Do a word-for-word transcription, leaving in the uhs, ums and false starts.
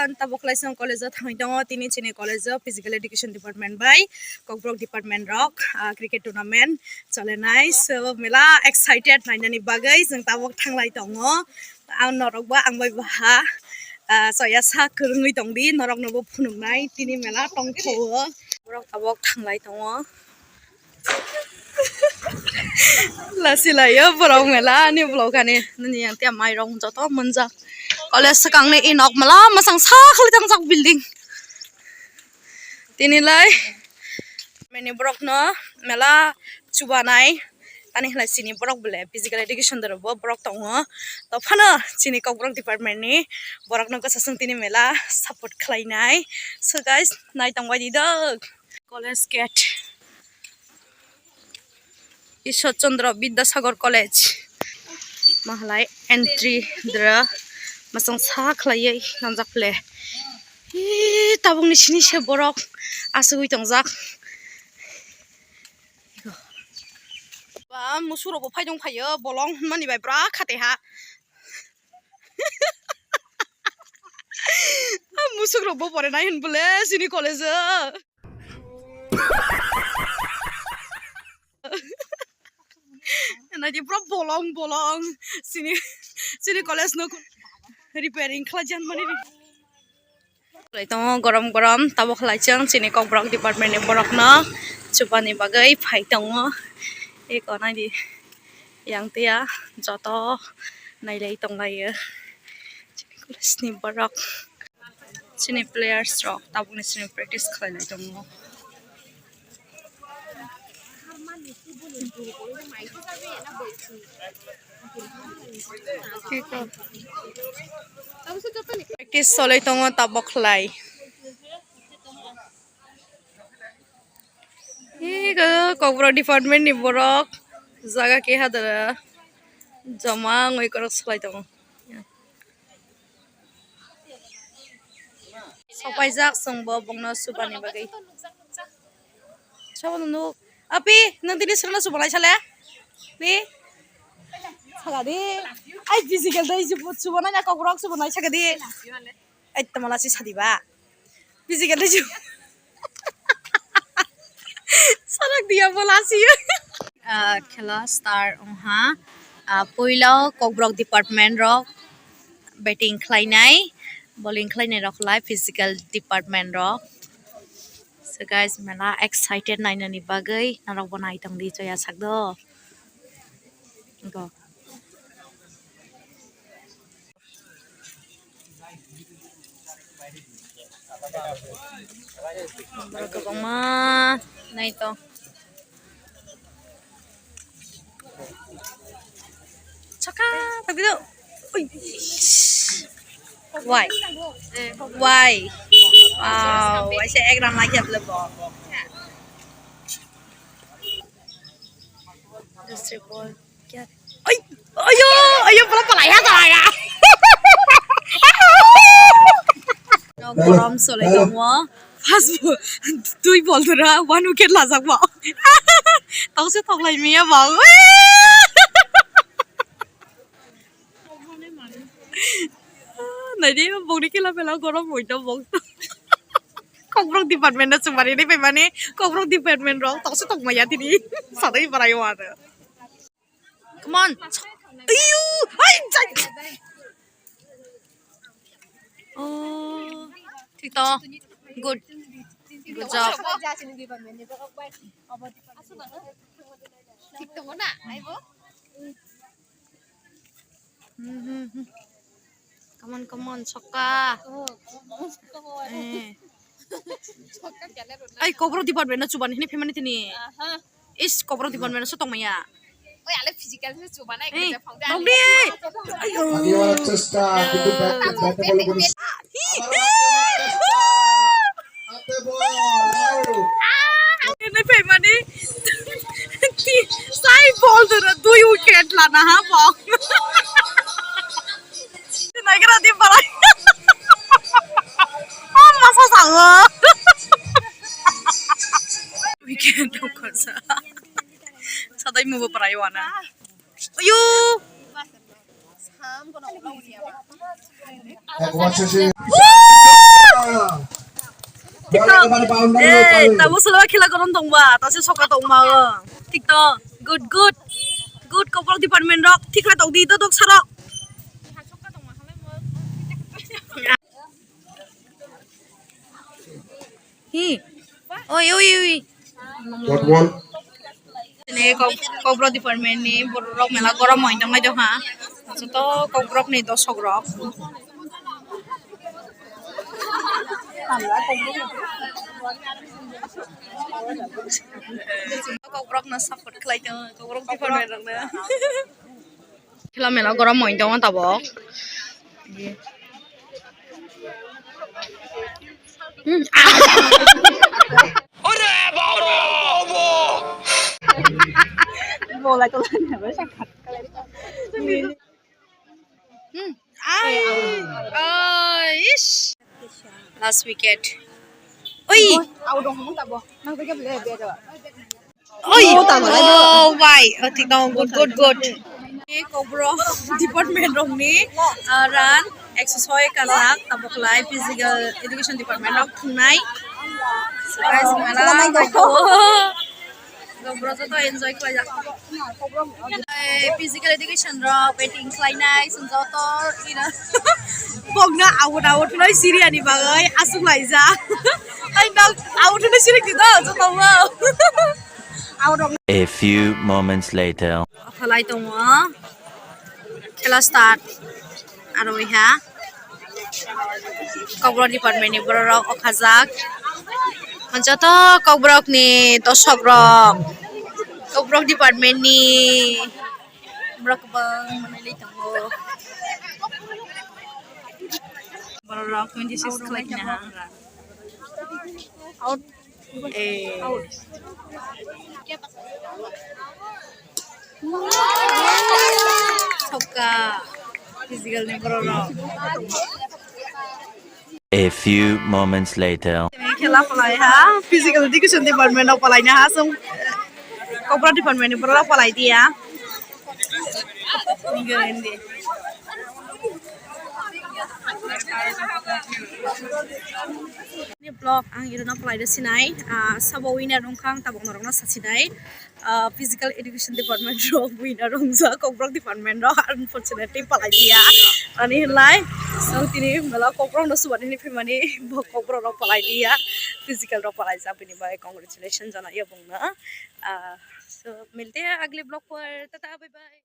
Tabuk khlai chwng college o thangwi tongo, tini chini college o physical education department bai kokborok department rok, ah, cricket tournament cholenai. So mela excited nainani bagwi chwng tabuk thanglai tongo. Ang norok bo ang bai baha, ah, choya sak kwrwngwi tongdi, norok no bo phunuknai tini mela tongthao. Borok tabuk thanglai tongo. Lasi laio borok mela ani vlog ani nini yang tia mairok joto manjak. College swkang ni i nok mela masang sak khali tangjak building. Tini lai mini borok no mela chubanai. Tani khlai chini borok bole physical education doro bo borok tongo. To phano chini kokborok department ni borok no kwchasung tini mela support khlainai. So guys, nai tongbai di dok. College gate. Ishwar Chandra Vidyasagar College. Mahalai entry dra masang sa khlaiwi nangjak le. Hi, tabukni sini se borok asugwi tongjak. Ba, musuk rok bo phai tong phaio, bolong hwnmani bai bwrwk khate ha. Musuk rok bo pore nai hwn bole sini college o. Naidi pura bolong bolong sini, sini college no repairing khlai jan mani. Khlai tongo gorom gorom, tabuk khlai chwng chini kokborok department ni borok no chubani bagwi phai tongo. Eko naidi yang tia joto nailai tonglaio chini college ni borok. Chini players rok tabukni chini practice khlailai tongo. Practice solai tongo tabuk khlai. Ego kokborok department ni borok jaga keha dara joma wngwi kwrwk swlai tongo. Sopaijak chwng bo bongno subani bagwi. Sabo nuk. Api, nang tini srwngno subalai sale? Pi? Saka di. Ai, physical dai subo, subo nai na kokborok subo nai saka di. Ai, tamala si sadi ba. Physical dai subo. Sarak dia bola si. Ah, khela start ongha. Ah, puila kokborok department rok batting khlainai, bowling khlainai rok lai physical department rok. So guys, mela excited nainani bagwi norok bo nai tongdi choya sak do. Go. Borok kwbangma nai tong. Saka, tapi tu. Ui. Why? Why? Wow, why saya ek ram lagi apa lebo? Dusre bol. Kya? Ay! Ayo! Ayo, pala pala ya, pala ya. No, gorom solai tongo. First ball, dui bol dora, one wicket lajak ba. Tokse toklai miya ba. Naidi, bongni kela pela gorom hoito bong. Kokborok department no chumari ni phaimani, kokborok department rok tokse tokmaya tini. Sadai barai wano. Come on. Ayu, ai, jai. Oh, thik to. Good. Good job. Thik to na, aibo. Hmm, hmm, hmm. Come on, come on, sokka. Eh. Ai, kokborok department no chubani hini phaimani tini. Aha. Is kokborok department no sotong maya. Oi, ale physical se chubana. Eh, ekta phang de. Nokdi. Ayo. Ayo, chesta, kita tak, kita kalau bonus. Ate bol, bol. Hini phaimani. Ti, sai bol dora, dui wicket lana ha bol. Naigra di balai. Oh, masa sango. Weekend of course. Sadai mubo parai wana. Ayo. Ek watch session. Eh, tamo solo khela koron tongba, tase soka tongma o. Thik to, good, good. Good, Kokborok department rok, thik khe tongdi, dodok sarok. Hi. Oi, oi, oi. Football. Ni Kok-, Kokborok department ni borok rok mela gorom moi tongmai do ha. Joto Kokborok ni dosok rok. Kokborok no support khlai tongo, Kokborok department rok no. Khela mela gorom moi tongo tabok. Hmm. Hmm. Ai. Ai, ish. Last wicket. Oi. Oi. Oh, tamo lai do. Oh, bai. Oh, thik dong. Good, good, good. Ni Kokborok department rokni, ah, run ekso soi kajak, tabok lai physical education department rok thungnai. Surprise mela. Kokborok joto enjoy khlaijak. Eh, physical education rok batting khlainai, chwng joto ino. Bokno out, out hwnwi siriyani bagwi aswk laijak. Ai, nok out hwnwi sirikdi do, jotobo. Out rok. A few moments later. Khalai tongo. Khela start. Aro iha Kokborok department ni borok rok okhajak. Joto Kokborok ni dosok rok. Kokborok department ni borok kwbang manwi lai tongo. Borok rok twenty six khlai kha. Out. Eh. Sokka. Physical ni borok rok. A few moments later. Khela palai ha, physical education department rok palai na ha, song Kokborok department ni borok rok palai dia. Ni vlog ang irono palai rw sinai, ah, sabo winner wngkha ang tabok norokno sa sinai. Ah, physical education department rok winner wngjak, Kokborok department rok unfortunately palai dia. Ani hinlai, so tini mela Kokborok no subani hinwi phaimani, bo Kokborok rok palai dia, physical rok palai jak, bini bagwi congratulations janai o bongno. Ah, so milte hain agle vlog par, tata, bye bye.